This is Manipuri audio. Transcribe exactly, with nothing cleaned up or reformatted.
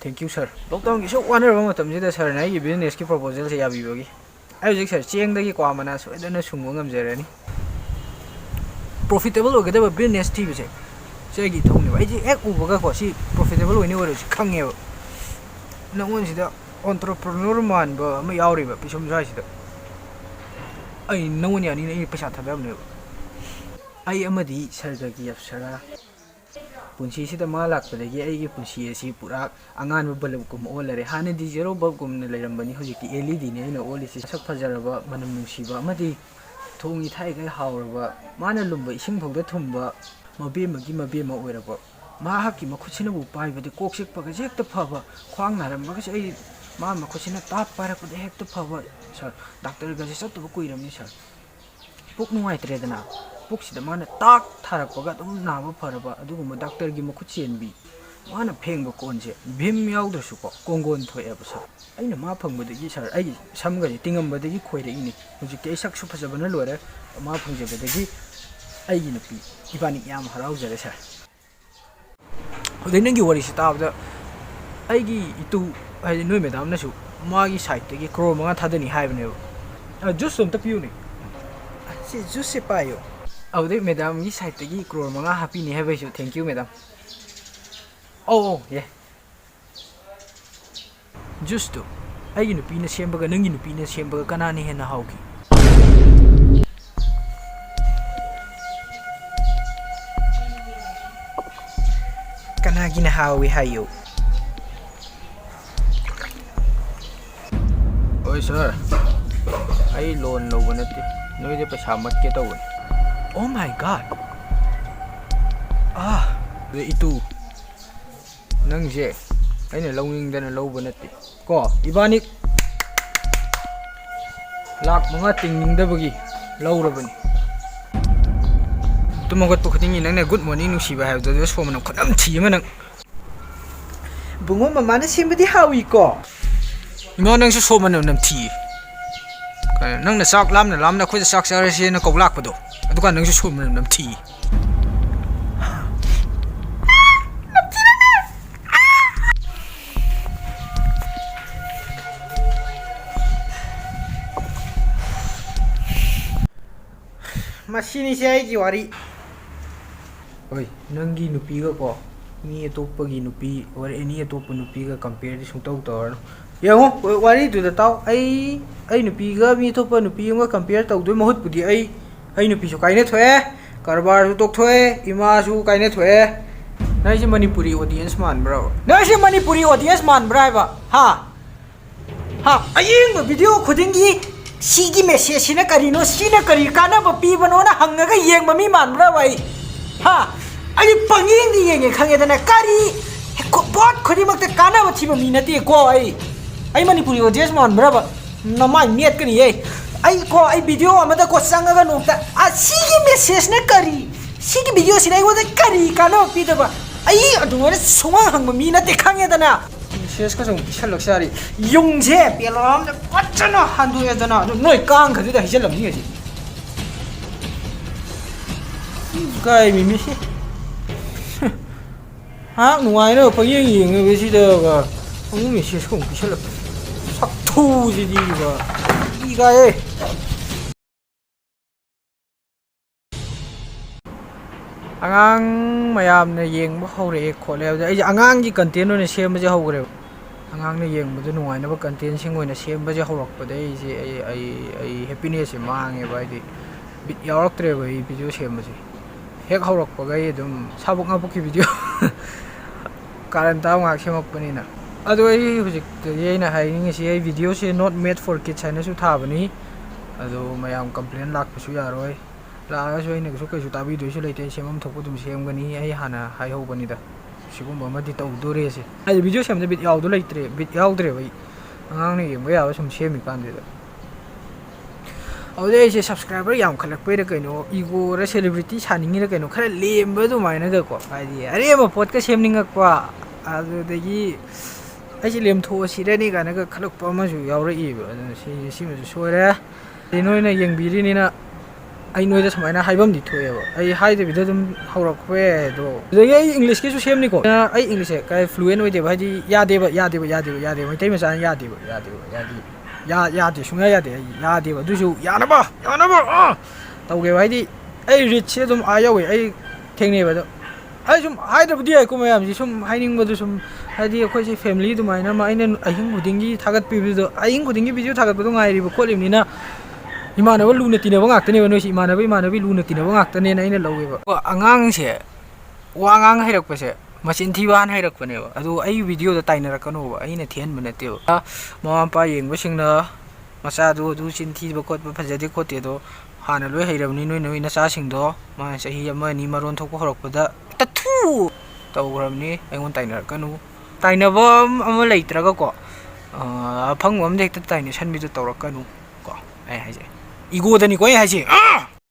Thank you, sir. Lockdownꯒꯤ ꯑꯁꯨꯛ ꯋꯥꯅꯔꯕ ꯃꯇꯝꯁꯤꯗ ꯁꯥꯔꯅ ꯑꯩꯒꯤ businessꯀꯤ proposalꯁꯦ ꯌꯥꯕꯤꯕꯒꯤ꯫ ꯑꯩ ꯍꯧꯖꯤꯛ, ꯁꯥꯔ, ꯆꯦꯡꯗꯒꯤ ꯀ꯭ꯋꯥ ꯃꯅꯥ ꯁꯣꯏꯗꯅ ꯁꯨꯡꯕ ꯉꯝꯖꯔꯅꯤ꯫ Profitable ꯑꯣꯏꯒꯗꯕ business ꯊꯤꯕꯁꯦ, ꯁꯤ ꯑꯩꯒꯤ ꯏꯊꯧꯅꯦꯕ꯫ ꯑꯩꯁꯦ ꯍꯦꯛ ꯎꯕꯒꯀꯣ, ꯁꯤ profitable ꯑꯣꯏꯅꯤ ꯑꯣꯏꯔꯣꯏꯁꯤ ꯈꯪꯉꯦꯕ꯫ ꯅꯉꯣꯟꯁꯤꯗ entrepreneur ꯃꯥꯟꯕ ꯑꯃ ꯌꯥꯎꯔꯤꯕ ꯄꯤꯁꯨꯝ ꯁ꯭ꯋꯥꯏꯁꯤꯗ꯫ ꯑꯩ ꯅꯉꯣꯟ ꯌꯥꯅꯤꯅ ꯑꯩ ꯄꯩꯁꯥ ꯊꯥꯗꯕꯅꯦꯕ꯫ ꯑꯩ ꯑꯃꯗꯤ ꯁꯔꯒꯒꯤ ꯑꯞꯁꯔꯥ꯫ ꯄꯨꯟꯁꯤꯁꯤꯗ ꯃꯥ ꯂꯥꯛꯄꯗꯒꯤ ꯑꯩꯒꯤ ꯄꯨꯟꯁꯤ ꯑꯁꯤ ꯄꯨꯔꯥ ꯑꯉꯥꯟꯕ ꯕꯂꯕꯀꯨꯝ ꯑꯣꯜꯂꯔꯦ꯫ ꯍꯥꯟꯅꯗꯤ zero bulbꯀꯨꯝꯅ ꯂꯩꯔꯝꯕꯅꯤ, ꯍꯧꯖꯤꯛꯇꯤ LEDꯅꯤ ꯑꯩꯅ ꯑꯣꯜꯂꯤꯁꯤ꯫ ꯁꯛ ꯐꯖꯔꯕ, ꯃꯅꯝ ꯅꯨꯡꯁꯤꯕ ꯑꯃꯗꯤ ꯊꯣꯡ ꯏꯊꯥꯏꯈꯩ ꯍꯥꯎꯔꯕ, ꯃꯥꯅ ꯂꯨꯝꯕ ꯏꯁꯤꯡꯐꯥꯎꯗ ꯊꯨꯝꯕ ꯃꯕꯦꯝꯃꯒꯤ ꯃꯕꯦꯝꯃ ꯑꯣꯏꯔꯕ꯫ ꯃꯍꯥꯛꯀꯤ ꯃꯈꯨꯠꯁꯤꯅꯕꯨ ꯄꯥꯏꯕꯗꯤ ꯀꯣꯛ ꯆꯤꯛꯄꯒꯁꯦ ꯍꯦꯛꯇ ꯐꯕ, ꯈ꯭ꯋꯥꯡ ꯅꯥꯔꯝꯕꯒꯁꯦ ꯑꯩ, ꯃꯥ ꯃꯈꯨꯠꯁꯤꯅ ꯇꯥꯞ ꯄꯥꯏꯔꯛꯄꯗ ꯍꯦꯛꯇ ꯐꯕ꯫ ꯁꯥꯔ, ꯗꯥꯛꯇꯔꯒꯁꯦ ꯆꯠꯇꯕ ꯀꯨꯏꯔꯕꯅꯤ, ꯁꯥꯔ꯫ ꯄꯨꯛ ꯅꯨꯡꯉꯥꯏꯇ꯭ꯔꯦꯗꯅ, ꯄꯨꯛꯁꯤꯗ ꯃꯥꯅ ꯇꯥꯛ ꯊꯥꯔꯛꯄꯒ ꯑꯗꯨꯝ ꯅꯥꯕ ꯐꯔꯕ ꯑꯗꯨꯒꯨꯝꯕ ꯗꯥꯛꯇꯔꯒꯤ ꯃꯈꯨꯠ ꯆꯦꯟꯕꯤ꯫ ꯃꯥꯅ ꯐꯦꯡꯕ ꯀꯣꯟꯁꯦ ꯚꯤꯝ ꯌꯥꯎꯗ꯭ꯔꯁꯨꯀꯣ, ꯀꯣꯡꯒꯣꯟ ꯊꯣꯛꯑꯦꯕ, ꯁꯥꯔ꯫ ꯑꯩꯅ ꯃꯥ ꯐꯪꯕꯗꯒꯤ, ꯁꯥꯔ, ꯑꯩꯒꯤ ꯁꯝꯒꯁꯦ ꯇꯤꯡꯉꯝꯕꯗꯒꯤ ꯈꯣꯏꯔꯛꯏꯅꯤ꯫ ꯍꯧꯖꯤꯛꯇꯤ ꯑꯩ ꯁꯛꯁꯨ ꯐꯖꯕꯅ ꯂꯣꯏꯔꯦ꯫ ꯃꯥ ꯐꯪꯖꯕꯗꯒꯤ ꯑꯩꯒꯤ ꯅꯨꯄꯤ ꯏꯕꯥꯅꯤ ꯌꯥꯝ ꯍꯔꯥꯎꯖꯔꯦ, ꯁꯥꯔ꯫ ꯑꯗꯩ ꯅꯪꯒꯤ ꯋꯥꯔꯤꯁꯤ ꯇꯥꯕꯗ ꯑꯩꯒꯤ ꯏꯇꯨ, ꯍꯥꯏꯗꯤ ꯅꯣꯏ ꯃꯦꯗꯥꯝꯅꯁꯨ ꯃꯥꯒꯤ sideꯇꯒꯤ ꯀ꯭ꯔꯣꯔ ꯃꯉꯥ ꯊꯥꯗꯅꯤ ꯍꯥꯏꯕꯅꯦꯕ꯫ ꯑ, juiceꯇꯣ ꯑꯝꯇ ꯄꯤꯌꯨꯅꯦ꯫ ꯁꯤ juiceꯁꯦ ꯄꯥꯏꯌꯣ꯫ ꯑꯗꯨꯗꯩ ꯃꯦꯗꯥꯝꯒꯤ sideꯇꯒꯤ ꯀ꯭ꯔꯣꯔ ꯃꯉꯥ ꯍꯥꯞꯄꯤꯅꯤ ꯍꯥꯏꯕꯩꯁꯨ thank you, ꯃꯦꯗꯥꯝ꯫ ꯑꯧ, ꯑꯧ, ꯌꯦ꯫ Juiceꯇꯨ ꯑꯩꯒꯤ ꯅꯨꯄꯤꯅ ꯁꯦꯝꯕꯒ ꯅꯪꯒꯤ ꯅꯨꯄꯤꯅ ꯁꯦꯝꯕꯒ ꯀꯅꯥꯅ ꯍꯦꯟꯅ ꯍꯥꯎꯈꯤ? ꯀꯅꯥꯒꯤꯅ ꯍꯥꯎꯏ ꯍꯥꯏꯌꯨ? ꯍꯣꯏ, ꯁꯥꯔ, ꯑꯩ loan ꯂꯧꯕ ꯅꯠꯇꯦ, ꯅꯣꯏꯗ ꯄꯩꯁꯥ ꯃꯠꯀꯦ ꯇꯧꯕꯅꯤ꯫ Oh my God! ꯑꯥ! ꯑꯗꯨ ꯏꯇꯨ, ꯅꯪꯁꯦ ꯑꯩꯅ ꯂꯧꯅꯤꯡꯗꯅ ꯂꯧꯕ ꯅꯠꯇꯦ ꯀꯣ, ꯏꯕꯥꯅꯤ ꯂꯥꯛ ꯃꯉꯥ ꯇꯤꯡꯅꯤꯡꯗꯕꯒꯤ ꯂꯧꯔꯕꯅꯤ꯫ ꯇꯨꯝ ꯍꯧꯒꯠꯄ ꯈꯨꯗꯤꯡꯒꯤ ꯅꯪꯅ good morning ꯅꯨꯡꯁꯤꯕ ꯍꯥꯏꯕꯗꯣ, ꯑꯗꯨꯗ ꯁꯣꯝ ꯃꯅꯝ ꯈꯨꯅꯝ ꯊꯤ ꯑꯃ ꯅꯪ꯫ ꯕꯨꯡꯉꯣ, ꯃꯃꯥꯅ ꯁꯦꯝꯕꯗꯤ ꯍꯥꯎꯏꯀꯣ꯫ ꯏꯃꯥ, ꯅꯪꯁꯨ ꯁꯣꯝ ꯃꯅꯝ ꯅꯝꯊꯤꯌꯦ꯫ ꯀꯩꯅꯣ, ꯅꯪꯅ ꯆꯥꯛ ꯂꯥꯝꯅ ꯂꯥꯝꯅ ꯑꯩꯈꯣꯏꯗ ꯆꯥꯛ ꯆꯥꯔꯁꯦꯅ ꯀꯧ ꯂꯥꯛꯄꯗꯣ, ꯑꯗꯨꯀꯥꯟꯗ ꯅꯪꯁꯨ ꯁꯣꯝ ꯃꯅꯝ ꯅꯝꯊꯤꯌꯦ꯫ ꯃꯁꯤꯅꯤꯁꯦ ꯑꯩꯒꯤ ꯋꯥꯔꯤ꯫ ꯍꯣꯏ, ꯅꯪꯒꯤ ꯅꯨꯄꯤꯒꯀꯣ, ꯃꯤ ꯑꯇꯣꯞꯄꯒꯤ ꯅꯨꯄꯤ, or any ꯑꯇꯣꯞꯄ ꯅꯨꯄꯤꯒ compareꯗꯤ ꯁꯨꯡꯇꯧ ꯇꯧꯔꯅꯨ꯫ ꯌꯦꯡꯉꯣ, ꯋꯥꯔꯤꯗꯨꯗ ꯇꯥꯎ꯫ ꯑꯩ, ꯑꯩ ꯅꯨꯄꯤꯒ ꯃꯤ ꯑꯇꯣꯞꯄ ꯅꯨꯄꯤ ꯑꯃꯒ compare ꯇꯧꯗꯣꯏ ꯃꯍꯨꯠꯄꯨꯗꯤ ꯑꯩ, ꯑꯩ ꯅꯨꯄꯤꯁꯨ ꯀꯥꯏꯅꯊꯣꯛꯑꯦ, ꯀꯔꯕꯥꯔꯁꯨ ꯇꯣꯛꯊꯣꯛꯑꯦ, ꯏꯃꯥꯁꯨ ꯀꯥꯏꯅꯊꯣꯛꯑꯦ꯫ ꯅꯪ ꯑꯩꯁꯦ ꯃꯅꯤꯄꯨꯔꯤ audience ꯃꯥꯟꯕ꯭ꯔꯕ? ꯅꯪ ꯑꯩꯁꯦ ꯃꯅꯤꯄꯨꯔꯤ audience ꯃꯥꯟꯕ꯭ꯔꯥ ꯍꯥꯏꯕ? ꯍꯥ? ꯍꯥ? ꯑꯌꯦꯡꯕ video ꯈꯨꯗꯤꯡꯒꯤ ꯁꯤꯒꯤ messageꯁꯤꯅ ꯀꯔꯤꯅꯣ, ꯁꯤꯅ ꯀꯔꯤ ꯀꯥꯟꯅꯕ ꯄꯤꯕꯅꯣꯅ ꯍꯪꯉꯒ ꯌꯦꯡꯕ ꯃꯤ ꯃꯥꯟꯕ꯭ꯔꯕ ꯑꯩ? ꯍꯥ? ꯑꯩ ꯄꯪꯌꯦꯡꯗꯤ ꯌꯦꯡꯉꯦ ꯈꯪꯉꯦꯗꯅ, ꯀꯔꯤ ꯄꯣꯠ ꯈꯨꯗꯤꯡꯃꯛꯇ ꯀꯥꯟꯅꯕ ꯊꯤꯕ ꯃꯤ ꯅꯠꯇꯦꯀꯣ ꯑꯩ꯫ ꯑꯩ ꯃꯅꯤꯄꯨꯔꯤ audience ꯃꯥꯟꯕ꯭ꯔꯕ? ꯅꯃꯥꯏ ꯃꯦꯠꯀꯅꯤꯌꯦ꯫ ꯑꯩ ꯀꯣ, ꯑꯩ video ꯑꯃꯗ ꯀꯣ ꯆꯪꯉꯒ ꯅꯣꯡꯇ, "ꯑ, ꯁꯤꯒꯤ messageꯅ ꯀꯔꯤ? ꯁꯤꯒꯤ videoꯁꯤꯅ ꯑꯩꯉꯣꯟꯗ ꯀꯔꯤ ꯀꯥꯟꯅꯕ ꯄꯤꯗꯕ?" ꯑꯩ ꯑꯗꯨꯃꯥꯏꯅ ꯁꯨꯡꯍꯪ ꯍꯪꯕ ꯃꯤ ꯅꯠꯇꯦ ꯈꯪꯉꯦꯗꯅ꯫ Messageꯀ ꯁꯨꯝ ꯄꯤꯁꯜꯂꯛ ꯆꯥꯔꯤ꯫ ꯌꯨꯝꯁꯦ ꯄꯦꯂꯥ ꯑꯃꯗ ꯐꯖꯅ ꯍꯟꯗꯣꯛꯑꯦꯗꯅ, ꯑꯗꯨ ꯅꯣꯏ ꯀꯥꯡ ꯈꯔꯗꯨꯗ ꯍꯩꯖꯜꯂꯝꯅꯤ ꯍꯧꯖꯤꯛ꯫ ꯏꯀꯥꯏ ꯃꯤꯃꯤꯁꯦ꯫ ꯉꯥꯏꯍꯥꯛ ꯅꯨꯡꯉꯥꯏꯅꯕ ꯄꯪꯌꯦꯡ ꯌꯦꯡꯉꯒ ꯁꯤꯗꯒ ꯑꯃꯨꯛ messageꯀ ꯑꯃꯨꯛ ꯄꯤꯁꯜꯂꯛꯄ꯫ ꯁꯛꯊꯨꯁꯤꯗꯤꯕ꯫ ꯏꯀꯥꯏꯌꯦ꯫ ꯑꯉꯥꯡ ꯃꯌꯥꯝꯅ ꯌꯦꯡꯕ ꯍꯧꯔꯛꯑꯦ ꯈꯣꯠꯂꯦ ꯍꯥꯏꯕꯗ ꯑꯩꯁꯦ ꯑꯉꯥꯡꯒꯤ content ꯑꯣꯏꯅ ꯁꯦꯝꯕꯁꯦ ꯍꯧꯈ꯭ꯔꯦꯕ꯫ ꯑꯉꯥꯡꯅ ꯌꯦꯡꯕꯗ ꯅꯨꯡꯉꯥꯏꯅꯕ contentꯁꯤꯡ ꯑꯣꯏꯅ ꯁꯦꯝꯕꯁꯦ ꯍꯧꯔꯛꯄꯗꯒꯤ ꯑꯩꯁꯦ, ꯑꯩ, ꯑꯩ, ꯑꯩ happinessꯁꯦ ꯃꯥꯡꯉꯦꯕ, ꯍꯥꯏꯗꯤ ꯕꯤꯠ ꯌꯥꯎꯔꯛꯇ꯭ꯔꯦꯕ ꯑꯩ video ꯁꯦꯝꯕꯁꯦ꯫ ꯍꯦꯛ ꯍꯧꯔꯛꯄꯒ ꯑꯩ ꯑꯗꯨꯝ ꯁꯥꯕꯣꯛ ꯉꯥꯕꯣꯛꯀꯤ video ꯀꯥꯔꯟ ꯇꯥꯕ ꯉꯥꯏꯍꯥꯛ ꯁꯦꯝꯃꯛꯄꯅꯤꯅ꯫ ꯑꯗꯣ ꯑꯩ ꯍꯧꯖꯤꯛꯇꯗꯤ ꯑꯩꯅ ꯍꯥꯏꯅꯤꯡꯉꯤꯁꯤ, ꯑꯩ videoꯁꯦ not made for kids ꯍꯥꯏꯅꯁꯨ ꯊꯥꯕꯅꯤ꯫ ꯑꯗꯣ ꯃꯌꯥꯝ complain ꯂꯥꯛꯄꯁꯨ ꯌꯥꯔꯣꯏ꯫ ꯂꯥꯛꯑꯒꯁꯨ ꯑꯩꯅ ꯀꯩꯁꯨ, ꯀꯩꯁꯨ ꯇꯥꯕꯤꯗꯣꯏꯁꯨ ꯂꯩꯇꯦ꯫ ꯑꯩ ꯁꯦꯝꯐꯝ ꯊꯣꯛꯄ ꯑꯗꯨꯝ ꯁꯦꯝꯒꯅꯤ꯫ ꯑꯩ ꯍꯥꯟꯅ ꯍꯥꯏꯍꯧꯕꯅꯤꯗ, ꯁꯤꯒꯨꯝꯕ ꯑꯃꯗꯤ ꯇꯧꯗꯣꯔꯦꯁꯦ꯫ ꯍꯥꯏꯗꯤ video ꯁꯦꯝꯕꯗ ꯕꯤꯠ ꯌꯥꯎꯗꯣ ꯂꯩꯇ꯭ꯔꯦ, ꯕꯤꯠ ꯌꯥꯎꯗ꯭ꯔꯦꯕ ꯑꯩ꯫ ꯑꯉꯥꯡꯅ ꯌꯦꯡꯕ ꯌꯥꯕ ꯁꯨꯝ ꯁꯦꯝꯃꯤ ꯀꯥꯟꯁꯤꯗ꯫ ꯑꯗꯨꯗꯩ ꯑꯩꯁꯦ subscriber ꯌꯥꯝꯈꯠꯂꯛꯄꯩꯔ ꯀꯩꯅꯣ, egoꯔ celebrity ꯁꯥꯅꯤꯡꯉꯤꯔ ꯀꯩꯅꯣ, ꯈꯔ ꯂꯦꯝꯕ ꯑꯗꯨꯃꯥꯏꯅꯒꯀꯣ, ꯍꯥꯏꯗꯤ ꯑꯔꯦꯝꯕ ꯄꯣꯠꯀ ꯁꯦꯝꯅꯤꯡꯉꯛꯄ, ꯑꯗꯨꯗꯒꯤ ꯑꯩꯁꯦ ꯂꯦꯝꯊꯣꯛꯑꯁꯤꯔꯅꯤ ꯀꯥꯏꯅꯒ ꯈꯜꯂꯛꯄ ꯑꯃꯁꯨ ꯌꯥꯎꯔꯛꯏꯕ꯫ ꯑꯗꯨꯅ ꯁꯤ, ꯁꯤꯃꯁꯨ ꯁꯣꯏꯔꯦ꯫ ꯑꯗꯩ ꯅꯣꯏꯅ ꯌꯦꯡꯕꯤꯔꯤꯅꯤꯅ ꯑꯩ ꯅꯣꯏꯗ ꯁꯨꯃꯥꯏꯅ ꯍꯥꯏꯐꯝꯗꯤ ꯊꯣꯛꯑꯦꯕ, ꯑꯩ ꯍꯥꯏꯗꯕꯤꯗ ꯑꯗꯨꯝ ꯍꯧꯔꯛꯄ ꯌꯥꯏ꯫ ꯑꯗꯣ ꯑꯗꯨꯗꯒꯤ ꯑꯩ Englishꯀꯤꯁꯨ ꯁꯦꯝꯅꯤꯀꯣ꯫ ꯑꯩ Englishꯁꯦ ꯀꯥꯏ fluent ꯑꯣꯏꯗꯦꯕ, ꯍꯥꯏꯗꯤ ꯌꯥꯗꯦꯕ, ꯌꯥꯗꯦꯕ, ꯌꯥꯗꯦꯕ, ꯌꯥꯗꯦꯕ꯫ ꯃꯩꯇꯩ ꯃꯆꯥꯅ ꯌꯥꯗꯦꯕ, ꯌꯥꯗꯦꯕ, ꯌꯥꯗꯦ꯫ ꯌꯥ-, ꯌꯥꯗꯦ, ꯁꯨꯡꯌꯥ ꯌꯥꯗꯦ꯫ ꯑꯩ ꯌꯥꯗꯦꯕ꯫ ꯑꯗꯨꯁꯨ ꯌꯥꯅꯕ, ꯌꯥꯅꯕ, ꯑꯥ! ꯇꯧꯒꯦꯕ꯫ ꯍꯥꯏꯗꯤ ꯑꯩ ꯔꯤꯆꯁꯦ ꯑꯗꯨꯝ ꯑꯥ ꯌꯧꯋꯦ, ꯑꯩ ꯊꯦꯡꯅꯩꯕ꯫ ꯑꯗꯣ ꯑꯩ ꯁꯨꯝ ꯍꯥꯏꯗ꯭ꯔꯕꯗꯤ ꯌꯥꯏꯀꯣ ꯃꯌꯥꯝꯁꯦ, ꯁꯨꯝ ꯍꯥꯏꯅꯤꯡꯕꯗꯨ ꯁꯨꯝ, ꯍꯥꯏꯗꯤ ꯑꯩꯈꯣꯏꯁꯦ ꯐꯦꯃꯤꯂꯤ ꯑꯗꯨꯃꯥꯏꯅ ꯑꯃ ꯑꯩꯅ ꯑꯍꯤꯡ ꯈꯨꯗꯤꯡꯒꯤ ꯊꯥꯒꯠꯄꯤꯕꯗꯣ, ꯑꯍꯤꯡ ꯈꯨꯗꯤꯡꯒꯤ ꯚꯤꯗꯤꯑꯣ ꯊꯥꯒꯠꯄꯗꯣ ꯉꯥꯏꯔꯤꯕ ꯈꯣꯠꯂꯤꯕꯅꯤꯅ, ꯏꯃꯥꯟꯅꯕ ꯂꯨꯅ ꯇꯤꯟꯅꯕ ꯉꯥꯛꯇꯅꯦꯕ ꯅꯣꯏꯁꯦ, ꯏꯃꯥꯟꯅꯕ ꯏꯃꯥꯟꯅꯕꯤ ꯂꯨꯅ ꯇꯤꯟꯅꯕ ꯉꯥꯛꯇꯅꯦꯅ ꯑꯩꯅ ꯂꯧꯋꯦꯕ꯫ ꯀꯣ, ꯑꯉꯥꯡꯁꯦ ꯋꯥ ꯉꯥꯡ ꯍꯩꯔꯛꯄꯁꯦ ꯃꯆꯤꯟ ꯊꯤꯕ ꯍꯥꯟꯅ ꯍꯩꯔꯛꯄꯅꯦꯕ꯫ ꯑꯗꯨ ꯑꯩ ꯚꯤꯗꯤꯑꯣꯗ ꯇꯥꯏꯅꯔꯛꯀꯅꯣꯕ, ꯑꯩꯅ ꯊꯤꯍꯟꯕ ꯅꯠꯇꯦꯕ꯫ ꯃꯃꯥ ꯃꯄꯥ ꯌꯦꯡꯕꯁꯤꯡꯅ ꯃꯆꯥꯗꯨ ꯑꯗꯨ ꯆꯤꯟ ꯊꯤꯕ ꯈꯣꯠꯄ ꯐꯖꯗꯦ ꯈꯣꯠꯇꯦ ꯑꯗꯣ ꯍꯥꯟꯅ ꯂꯣꯏ ꯍꯩꯔꯕꯅꯤ꯫ ꯅꯣꯏ ꯅꯣꯏ ꯅꯆꯥꯁꯤꯡꯗꯣ ꯃꯥ ꯆꯍꯤ ꯑꯃ ꯑꯅꯤ ꯃꯔꯣꯟ ꯊꯣꯛꯄ ꯍꯧꯔꯛꯄꯗ ꯍꯦꯛꯇ ꯊꯨ ꯇꯧꯈ꯭ꯔꯕꯅꯤ꯫ ꯑꯩꯉꯣꯟꯗ ꯇꯥꯏꯅꯔꯛꯀꯅꯨ꯫ ꯇꯥꯏꯅꯕ ꯑꯃ ꯂꯩꯇ꯭ꯔꯒꯀꯣ, ꯑ, ꯑꯐꯪꯕ ꯑꯝꯗ ꯍꯦꯛꯇ ꯇꯥꯏꯅꯁꯟꯕꯤꯗꯣ ꯇꯧꯔꯛꯀꯅꯨ ꯀꯣ꯫ ꯑꯩ ꯍꯥꯏꯁꯦ ꯏꯒꯣꯗꯅꯤꯀꯣ ꯑꯩ ꯍꯥꯏꯁꯦ꯫ ꯑꯥ!